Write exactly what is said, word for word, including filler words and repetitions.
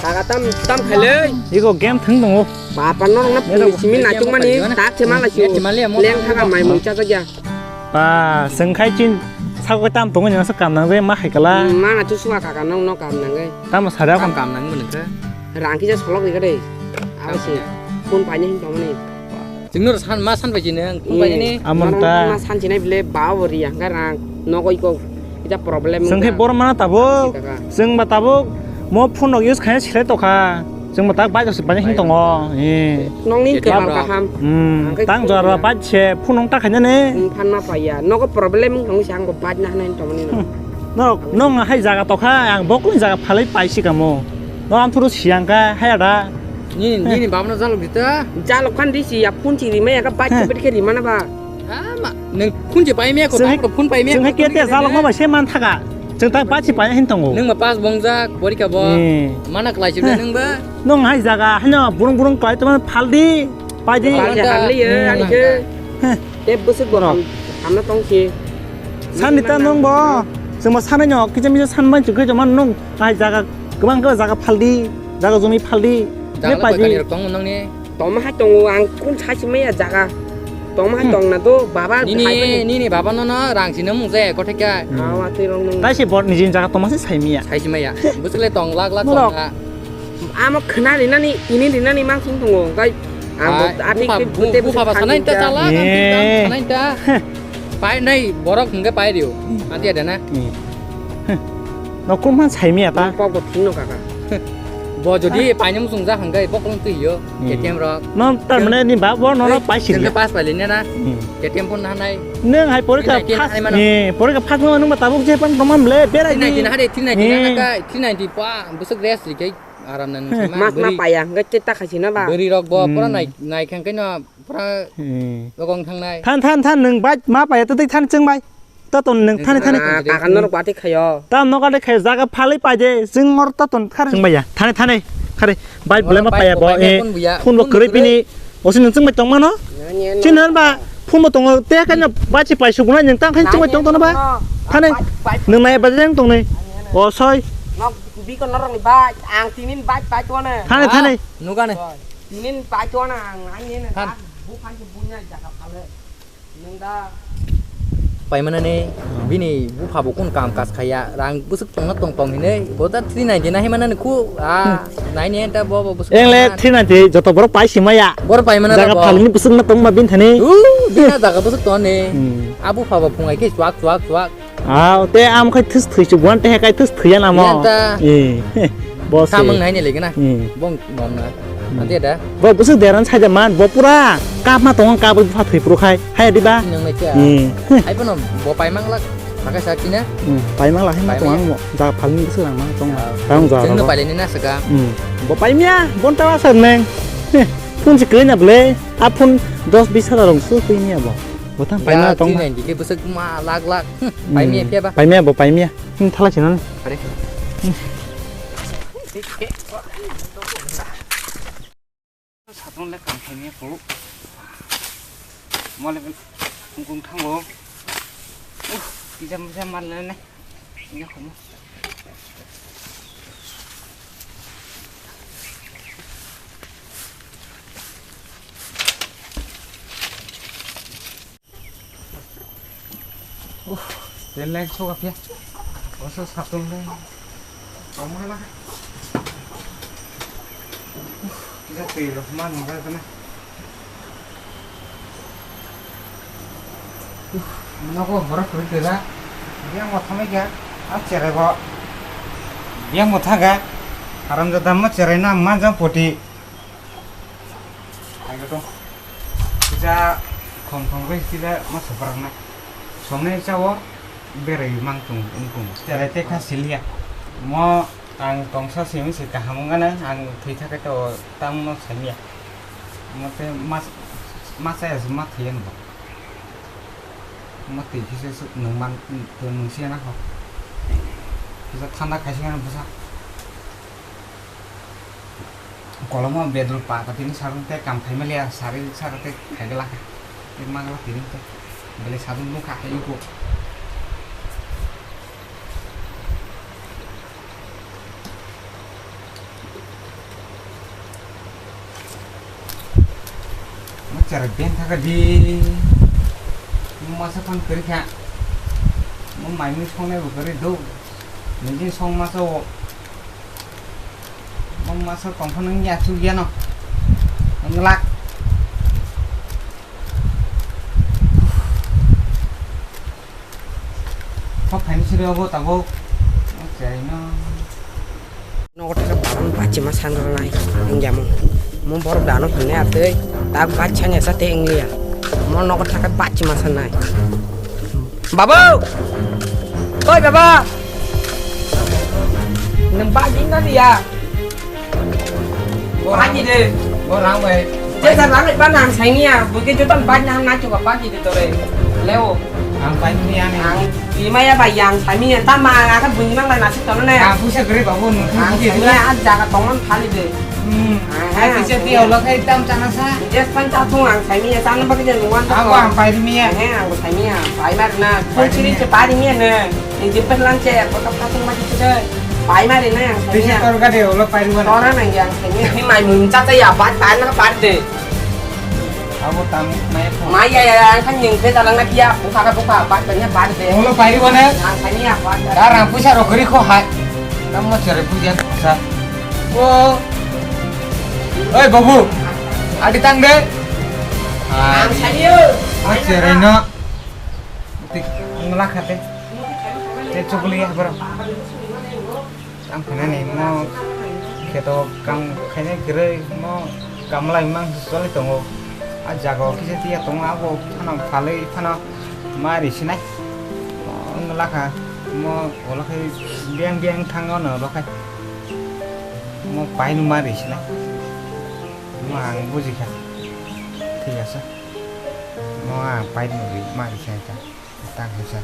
Aga tam, tam khailai. Iko game thwng tongo. Bapa norok na simi naituk mani tak se malai si. Leng thaga mai mung cha cha. Ba, sengkhai chin sako tam tongo nang sa kam nang je ma khai kala. Mana chu suwa kaka nong no kam nang ge. Tam sara kam kam nang mun kha. Rang kisa solok ni kade. Awa si. Phone paine hin tomani. Chwngno san ma san bai chini ang phone bai ni. Amon ta. Ma san chinai bile ba bo ri ang garang. Nogo iko. Ita problem. Sengkhai bor mana tabuk. Sengba tabuk. Mo phone rok use khaina selai tokha. Chwngba tak bai jok se bai hin tongo. Eh. Nong ni kebang kaham. Hmm. Tang jora bai se phone nong ta khaina ne. Phan ma paya. Nogo problem wng thang se ang bo bai na hwnai tomani no. No, nong hai jaga tokha ang bokni jaga phalai pai sikamo. No ang thuru siang kha hai ada. Nini, nini baba no jalok di ta. Jalok khan di si ya phone si rimai ya ka bike ko beri ke rimana ba. Ah, ma, nang phone je pai me ko, phone pai me. Seng hai kete jalok ma ba se man thaka. Seng ta bike si pai hin tongo. Nang ma pass bong jak, bori ka bo. Mana klai si nang ba. Nong hai jaga hanya burung burung klai to man phal di, pai di. Phal di, phal di, ani ke. Te busuk bo ham, hamna tong si. San di ta nong bo. Seng ma sanai no, kisa misa san ban chukhe man nong. Hai jaga kwbang kwbang jaga phaldi, jaga jumi phaldi. Jaga pai kani rok tongo nongni. Toma hai tongo ang kun sai simaya jaga. Toma hai tong na do baba nini, nini baba no no rang sino mung je kotheka. Awa twi rong nung. Tai se bor nijin jaga toma se sai miya. Sai simaya. Busle tong lak lak tong na. Amo khna rinani, ini rinani mang sing tongo. Kai ang ati bufa sanai ta chala, sanai ta. Pai nai borok hingke pai rio. Anti ada na. Nokhum han sai miya ta. Pok bo thing no kaka. Bo jodi paine musung ja hangkai bok lung twi yo. K T M rok. No tar mane ni ba bo no no pai si. Tengke pas pai le na. K T M phone na nai. Neng hai porika phas ni porika phas no nung ba tabuk je pan tomam le berai ni. Three ninety na hade three ninety na kai three ninety pa busuk rest ri kai aram na nung. Mas ma paya hangkai te ta khai si na ba. Beri rok bo pura nai nai khang kai no. Pura logong thangnai. Than, than, than, nwng bai ma pai, tei than chwng bai. Ta ton nwng thani, thani. Kakan norok bati khayo. Ta noka de khayo, jaga phalwi pai de, chwng mor ta ton khar chwng bai ya. Thani, thani, khare, bai bwlai ma pai ya bo, eh, phone bo kwrwi bini, osi nwng chwng bai tong mano? Chin han ba, phone bo tongo, te kanya bai chi pai suguna nwng tang khan chwng bai tong tong ba. Thani, nwng nai ba jeng tong nai. O soi. Nok biko norok ni bai, ang tinin bai pai tong na. Thani, thani. Nuga ne. Tinin pai tong na ang ani ne. Than. Bu phan ke bunya jaga phale. Nung da. Pai mana ne, bini bupha bo kun kam kas khaya, rang busuk tong na tong tong hine, bo ta three ninety na himana ne khu, a, nai ne ta bo, bo busuk. Eng le three ninety joto borok pai simaya. Bor pai mana da bo. Jaga phalni busuk na tong ma bin thani. U, bina jaga busuk tong ne. A bupha bo phungai ke chuak, chuak, chuak. Ah, te am khai thus thwi chu guan te hai kai thus thwi ya namo. Yan ta. Eh, boss. Samung hai ni lagi na. Eh. Bong nom na. Ante da. Bo busuk deran sai da man, bo pura kap ma tong kap pha thwi pru khai. Hai di ba. Nang nai kya. Eh. Ai bono bo pai mang lak. Thaka sa kina. Hmm, pai mang lak hai ma tong ang mo. Da phalni busuk lang ma tong. Tang ja. Jeng no pai le ni na saka. Hmm. Bo pai mia, bon ta wa sar neng. Phun si kre na ble. A phun dos bis hajar rong su kre mia bo. Bo tang pai ma tong. Three ninety ke busuk ma lak lak. Pai mia pia ba. Pai mia bo pai mia. Hmm, thala china. Are. Satung le kam khai mia ko. Mo le kung kung thang bo. Uh, pija pija mar le ne. Nya ko mo. Uh, tel lain soka pia. Oso satung le. Toma la. Uh, kita tui lo man ba kana. Uh, mana ko hora kuri tela. Dia mo thame kya? A chere bo. Dia mo thaga. Haram jada mo chere na man jang poti. Ang to. Kisa khom khom khe kisa ma soprak na. Somne chao berai mang tung ung tung. Tere te kha silia. Mo ang tongsa simi se kaham wngana ang thwi thakhe to tamo samya. Mo te mas masa ya ma thwi ang bo. Mo twi kisa nung man nung siya na ho. Kisa thanda khaisi ang bwsa. Kolomo bedul pa ka tini sarung te kam khai maliya sari sara te khai gala ka. Te magla tini te bele sarung nung kha hai ko. Chara ben thaka di. Masa pan kari kha. Mo mai mi songnai bo kari do. Nijin song masa o. Mo masa tongkha nang ya chu ya no. Nglak. Kok phaini siri obo tabuk. Oke no. Nogo thaka babang bachima sanrwnai hinjamo. Mo borok dano hinne atwi tak bachanya sa te ingliya. Mo nogo thaka bachima sanai. Babu! Oi baba! Nang baji na dia. Baji de. Bo rang bai. Je sa rang ba nang saini ya. Buke jotan baji na na chuka baji de tore. Leo. Ang pai ni ani. Ang lima ya ba yang saimi ya. Tama ang aka bunyi mang na nasi tore ne. Ang pusa gre babu nu. Ang saimi ya jaga tongon thali de. Hmm. Ai kisa ti olo khai tam chana sa. Jes pan ta thung ang saimi ya tan ba ke nuan ta. Ako ang pai mi ya. He ang saimi ya. Pai mar na. Kun chiri che pai mi ya na. Ni jipet lang che ko ta thung ma chi de. Pai mar na ang saimi ya. Kisa tor ga de olo pai ma. Tora na yang saimi ya. Ni mai mun cha cha ya pai pai na pai de. Abo tam mai ko. Mai ya ya ang kan ning pe ta lang na kia. Buka ka buka pai pai ya pai de. Olo pai ri bone. Ang saimi ya pai. Dar ang pusa ro gri ko hai. Tam mo chere puja sa. O. Oi, babu. Adi tang de. Ang sayo. Ang cherai no. Tik, ang lakha te. Te chukli ya, bro. Ang kena ni mo kheto kang khaina gre mo kamlai mang soli tongo. A jaga o kisa tiya tongo, abo phano phalwi phano mari sinai. Ang lakha mo ola khai biang biang thango no ola khai. Mo painu mari sina. Mo ang buji kha. Thik ase. Mo ang painu ri mari sina ta. Ta khe sa.